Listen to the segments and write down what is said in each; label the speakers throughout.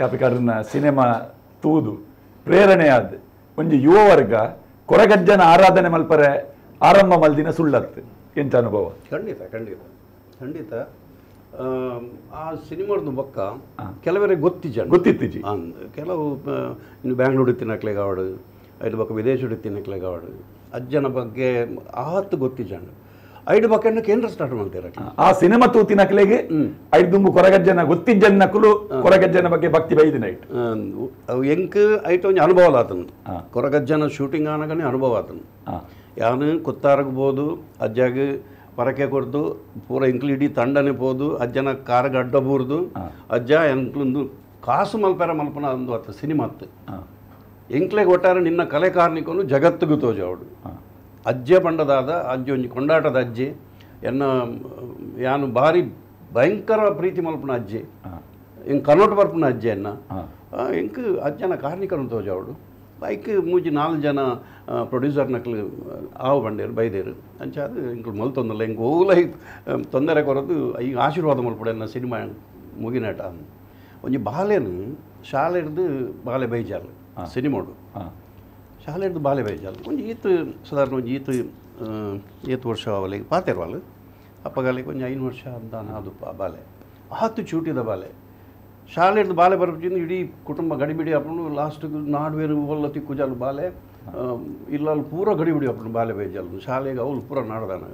Speaker 1: ಕಾಪಿಕಾಡನ cinema ತೂದು ಪ್ರೇರಣೆಯಾದ ಒಂಜಿ ಯುವ ವರ್ಗ ಕೊರಗಜ್ಜನ ಆರಾಧನೆ ಮಲ್ಪರೆ ಆರಂಭ ಮಲ್ದಿನ ಸುಳ್ಳತ್ತು ಎಂತ ಅನುಭವ?
Speaker 2: ಖಂಡಿತ ಖಂಡಿತ ಖಂಡಿತ. ಆ ಸಿನಿಮಾದ ಬೊಕ್ಕ ಕೆಲವರಿಗೆ ಗೊತ್ತಿಜ
Speaker 1: ಗೊತ್ತಿತ್ತೀಜಿ
Speaker 2: ಕೆಲವು ಇನ್ನು ಬ್ಯಾಂಗ್ಳೂರು ತಿನ್ನಕ್ಲೆಗಾವಡು ಐದು ಬೊಕ್ಕ ವಿದೇಶಡು ತಿನ್ನಕ್ಲೆಗಾವಡು ಅಜ್ಜನ ಬಗ್ಗೆ ಆತು ಗೊತ್ತಿಜಾಂಡ್ ಐದು ಬೊಕ್ಕ ಕೇಂದ್ರ ಸ್ಟಾರ್ಟ್ ಮಾಡ್ತೀರ
Speaker 1: ಆ ಸಿನಿಮಾ ತೂತಿನಕ್ಲೆಗೆ ಐದು ದುಂಬು ಕೊರಗಜ್ಜನ ಗೊತ್ತಿಜ್ಜನ್ನಕುಲು ಕೊರಗಜ್ಜನ ಬಗ್ಗೆ ಭಕ್ತಿ ಬೈದಿನ ಐಟ್
Speaker 2: ಅವು ಎಂಕ್ ಐಟ್ ಒಂಜಿ ಅನುಭವ ಆತನು ಕೊರಗಜ್ಜನ ಶೂಟಿಂಗ್ ಆನಗನೇ ಅನುಭವ ಆತನು. ಯಾನು ಕೊತ್ತಾರಗ್ಬೋದು ಅಜ್ಜಾಗ ಪರಕೆ ಕೊರ್ದು ಪೂರ ಎಂಕ್ಲು ಇಡೀ ತಂಡನೆ ಪೋದು ಅಜ್ಜನ ಕಾರ್ಗೆ ಅಡ್ಡ ಬೂರ್ದು ಅಜ್ಜ ಎಂಕ್ಲೊಂದು ಕಾಸು ಮಲ್ಪೆರ ಮಲ್ಪನ ಅಂದು ಅತ್ತ ಸಿನಿಮಾ ಅತ್ತು ಎಂಕ್ಲೆಗೆ ಒಟ್ಟಾರೆ ನಿನ್ನ ಕಲೆ ಕಾರ್ಣಿಕನು ಜಗತ್ತಿಗೂ ತೋಜವಡು. ಅಜ್ಜೆ ಪಂಡದಾದ ಅಜ್ಜಿ ಒಂಜಿ ಕೊಂಡಾಟದ ಅಜ್ಜಿ ಎನ್ನ ಯಾನು ಭಾರಿ ಭಯಂಕರ ಪ್ರೀತಿ ಮಲ್ಪನ ಅಜ್ಜಿ ಎಂಕ್ ಕನ್ನೋಟ ಬರ್ಪುನ ಅಜ್ಜಿ ಎನ್ನ ಎಂಕ್ ಅಜ್ಜನ ಕಾರ್ಣಿಕನು ತೋಜವಡು. ಬೈಕ್ ಮೂಜಿ ನಾಲ್ಕು ಜನ ಪ್ರೊಡ್ಯೂಸರ್ ನಕ್ಲು ಆವು ಬಂಡೇರು ಬೈದೇರು ಅಂಚ ಅದು ಎಂಕ್ಲು ಮಲ್ತೊಂದಲ್ಲ ಎಂಕ್ ಓಲ ತೊಂದರೆ ಕೊರದು ಈಗ ಆಶೀರ್ವಾದ ಮಲ್ಪಡ ಸಿನಿಮಾ ಮುಗಿನಾಟ. ಒಂಜಿ ಬಾಲೆನು ಶಾಲೆ ಹಿಡ್ದು ಬಾಲೆ ಬೈಜಾಲು ಸಿನಿಮಾಡು ಶಾಲೆ ಹಿಡ್ದು ಬಾಲೆ ಬೈಜಾಲು ಒಂಜಿ ಈತು ಸಾಧಾರಣ ಒಂಜಿ ಈತು ಏತು ವರ್ಷ ಅವಲಿಗೆ ಪಾತೆರ್ವಾಲು ಅಪ್ಪಗಾಲಿಗೆ ಒಂಜಿ 5 ವರ್ಷ ಅಂತ ಅದು ಬಾಲೆ ಆತು ಚೂಟಿದ ಬಾಲೆ ಶಾಲೆ ಹಿಡ್ದು ಬಾಲೆ ಬರ್ಪಿಂದು ಇಡೀ ಕುಟುಂಬ ಗಡಿಬಿಡಿ ಅಪ್ಪನು ಲಾಸ್ಟಿಗೆ ನಾಡ್ವೇರು ಒಲ್ಲ ತಿಕ್ಕು ಜಾಲು ಬಾಲೆ ಇಲ್ಲಲ್ಲಿ ಪೂರ ಗಡಿಬಿಡಿ ಅಪ್ಪನು ಬಾಲೆ ಬೈಜಾಲು ಶಾಲೆಗೆ ಅವಳು ಪೂರ ನಾಡ್ದಾನ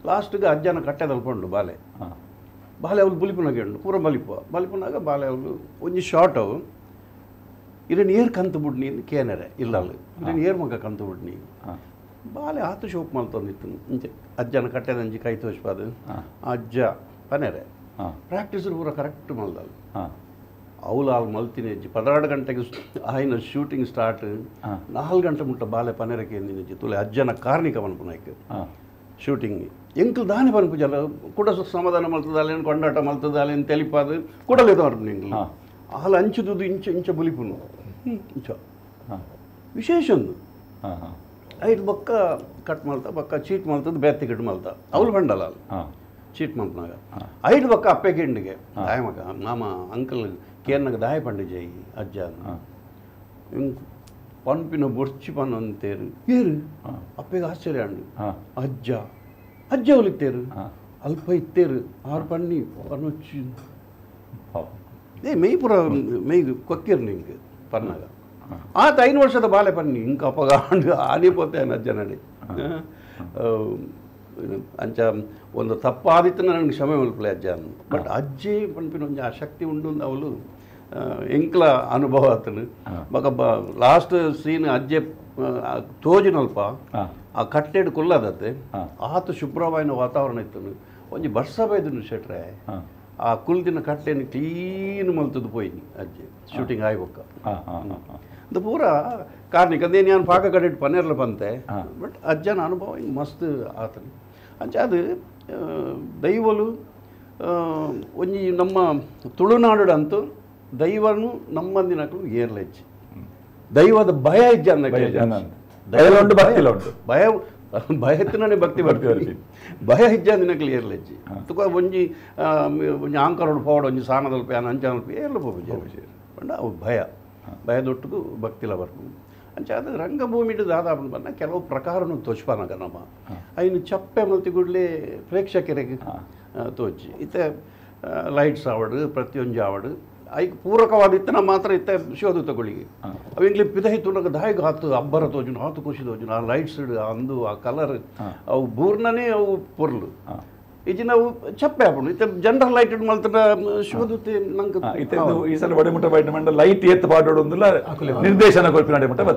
Speaker 2: ಲಾಸ್ಟಿಗೆ ಅಜ್ಜನ ಕಟ್ಟೆದಲ್ಪಂಡು ಬಾಲೆ ಬಾಲೆ ಅವಳು ಬುಲಿಪುನಾಗ ಉಂಡು ಪೂರ ಬಲಿಪು ಬಲಿಪುನಾಗ ಬಾಲೆ ಅವಳು ಒಂಜಿ ಶಾರ್ಟ್ ಅವು ಇರನ್ನು ಏರ್ ಕಂತು ಬುಡ್ನಿ ಕೇನರೆ ಇಲ್ಲಲ್ಲಿ ಇರನ್ನು ಏರ್ ಮಗ ಕಂತು ಬುಡ್ನಿ ಬಾಲೆ ಆತು ಶೋಕ್ ಮಲ್ತೊಂದಿತ್ತು ಇಂಚೆ ಅಜ್ಜನ ಕಟ್ಟೆದಂಜಿ ಕೈ ತೋಚ್ಪಾದು ಅಜ್ಜ ಪನೆರೆ ಪ್ರಾಕ್ಟೀಸ್ ಪೂರ ಕರೆಕ್ಟ್ ಮಲ್ದಲ್ಲ ಅವಳು ಅಲ್ಲಿ ಮಲ್ತಿನಿ ಅಜ್ಜಿ 12 ಗಂಟೆಗೆ ಆಯ್ನ ಶೂಟಿಂಗ್ ಸ್ಟಾರ್ಟ್ 4 ಗಂಟೆ ಮುಟ್ಟ ಬಾಲೆ ಪನೆರಕ್ಕೆ ಎಂದಿನ ತುಲೆ ಅಜ್ಜನ ಕಾರ್ಣಿಕ ಮನ್ಪುನಾಯ್ಕ ಶೂಟಿಂಗ್ ಎಂಕ್ಲು ದಾನೆ ಪನ್ಪುಜಲ್ಲ ಕೂಡ ಸಮಾಧಾನ ಮಲ್ತದಾಲೆ ಕೊಂಡಾಟ ಮಲ್ತದಾಲೆ ತೆಲಿಪಾದು ಕೂಡಲೇದು ಮರ್ಪುನ ಎಂಕ್ಲು ಆಲ ಅಂಚುದುದು ಇಂಚ ಇಂಚ ಬುಲಿಪುನು ಇಂಚ ವಿಶೇಷ ಒಂದು ಐದು ಬೊಕ್ಕ ಕಟ್ ಮಲ್ತ ಬೊಕ್ಕ ಚೀಟ್ ಮಲ್ತದ್ದು ಬೇತ್ತಿ ಗಿಡ್ ಮಲ್ತ ಅವಳು ಬಂಡಲ್ಲ ಅಲ್ಲಿ ಚೀಟ್ ಮಲ್ಪನಾಗ ಐದು ಬೊಕ್ಕ ಅಪ್ಪೆ ಗಿಂಡಿಗೆ ದಾಯ ಮಗ ಮಾಮ ಅಂಕಲ್ ಕೇರ್ನಾಗ ದಾಯ ಪಂಡು ಜೈ ಅಜ್ಜ ಇಂಕ್ ಪನ್ಪಿನ ಬೊರ್ಚಿ ಪನ್ ಅಂತೇರು ಏರು ಅಪ್ಪೆಗೆ ಆಶ್ಚರ್ಯ ಅಂಡು ಅಜ್ಜ ಅಜ್ಜ ಅವಳಿತ್ತೇರು ಅಲ್ಪ ಇತ್ತೇರು ಆರು ಪಣ್ಣಿ ಪನ್ನೊಚ್ಚಿ ಏ ಮೇಯ್ ಪೂರ ಮೇಯ್ ಕೊಕ್ಕಿರು ನಿಂಗೆ ಪನ್ನಾಗ ಆತ 5 ವರ್ಷದ ಬಾಲೆ ಪನ್ನಿ ಇಂಕ ಅಪ್ಪಗ ಅಂಡು ಆನಿಪೋತೆ ಅಜ್ಜನಡಿ ಅಂಚ ಒಂದು ತಪ್ಪಾದಿತ್ತು ನನಗೆ ಕ್ಷಮೆ ಮಲ್ಪಲೆ ಅಜ್ಜ ಬಟ್ ಅಜ್ಜಿ ಪನ್ಪಿನ ಒಂಜಿ ಆ ಶಕ್ತಿ ಉಂಡು ಅವಳು ಎಂಕ್ಲ ಅನುಭವ ಆತನು ಬೊಕ ಲಾಸ್ಟ್ ಸೀನ್ ಅಜ್ಜೆ ತೋಜಿನಲ್ಪ ಆ ಕಟ್ಟೆಡ್ ಕುಲ್ಲದತ್ತೆ ಆತ ಶುಭ್ರವಾಯಿನ ವಾತಾವರಣ ಇತ್ತು ಒಂಜಿ ಬರ್ಸ ಬೈದನು ಶೆಟ್ರೆ ಆ ಕುಲ್ದಿನ ಕಟ್ಟೆಯನ್ನು ಕ್ಲೀನ್ ಮಲ್ತದ್ದು ಪೋಯಿನಿ ಅಜ್ಜಿ ಶೂಟಿಂಗ್ ಆಯ್ ಬೊಕ್ಕ ಅದು ಪೂರ ಕಾರ್ಣಿಕ ಅದೇನು ನಾನು ಪಾಕ ಕಡೆ ಪನ್ನೇರ್ಲ ಬಂತೆ ಬಟ್ ಅಜ್ಜನ ಅನುಭವ ಹಿಂಗೆ ಮಸ್ತ್ ಆತನು. ಅಂಚ ಅದು ದೈವಲು ಒಂಜಿ ನಮ್ಮ ತುಳುನಾಡು ಅಂತೂ ದೈವನು ನಮ್ಮಂದಿನಕ್ಕೂ ಏರ್ಲೆಜ್ಜಿ ದೈವದ ಭಯ ಇಜ್ಜ
Speaker 1: ದೈವ ಭಕ್ತಿ ಉಂಟು
Speaker 2: ಭಯ ಭಯತ್ತಿನೇ ಭಕ್ತಿ ಬರ್ತೀವಿ ಭಯ ಇಜ್ಜ ದಿನಕ್ಲು ಏರ್ಲೆಜ್ಜಿ ತುಕ ಒಂಜಿ ಒಂಜಿ ಆಂಕರೋಡು ಪೋವಡು ಒಂಜಿ ಸಾನದಲ್ಪ ಯಾನ್ ಅಂಚಾನಲ್ಪ ಏರ್ಲ ಪೋಪುಜಿ ಪಂಡ ಅವು ಭಯ ಭಯದೊಟ್ಟಿಗೂ ಭಕ್ತಿಲ ಬರ್ಪುಂಡು. ಅಂಚ ಅದು ರಂಗಭೂಮಿಡು ದಾದಾಪುಂಡು ಪಂಡ ಕೆಲವು ಪ್ರಕಾರನು ತೋಚ್ಪಾನಗ ನಮ್ಮ ಐನು ಚಪ್ಪೆ ಮಲ್ತಿ ಕೂಡಲೇ ಪ್ರೇಕ್ಷಕರಿಗೆ ತೋಚಿ ಇತ್ತೆ ಲೈಟ್ಸ್ ಆವಡು ಪ್ರತಿಯೊಂಜಿ ಆವಡು ಐಕ್ ಪೂರಕವಾದ ಇತ್ತನ ಮಾತ್ರ ಇತ್ತೆ ಶೋಧ ತಗೊಳ್ಳಿಗೆ ಅವು ಇಂಗ್ಲಿ ಪಿದಹಿ ತುಣಗ ದಾಯಿಗೆ ಆತು ಅಬ್ಬರ ತೋಜುನು ಆತು ಖುಷಿ ತೋಜುನು ಆ ಲೈಟ್ಸ್ ಅಂದು ಆ ಕಲರ್ ಅವು ಬೂರ್ನನೇ ಅವು ಪೊರ್ಲು ಇಜಿ ನಾವು ಚಪ್ಪೆ ಆಪುಂಡು ಇತ್ತೆ ಜನರಲ್ ಲೈಟ್ ಮಲ್ತನ ಶೋಧುತ್ತೆ ನಂಗೆ
Speaker 1: ಈ ಸಲ ಒಡೆಮುಟ್ಟ ಬೈಟ್ ಮಂಡ ಲೈಟ್ ಎತ್ತು ಪಾಡೋಡು ನಿರ್ದೇಶನ ಕೊಲ್ಪಿನ ಮುಟ್ಟ ಬತ್ತೆ.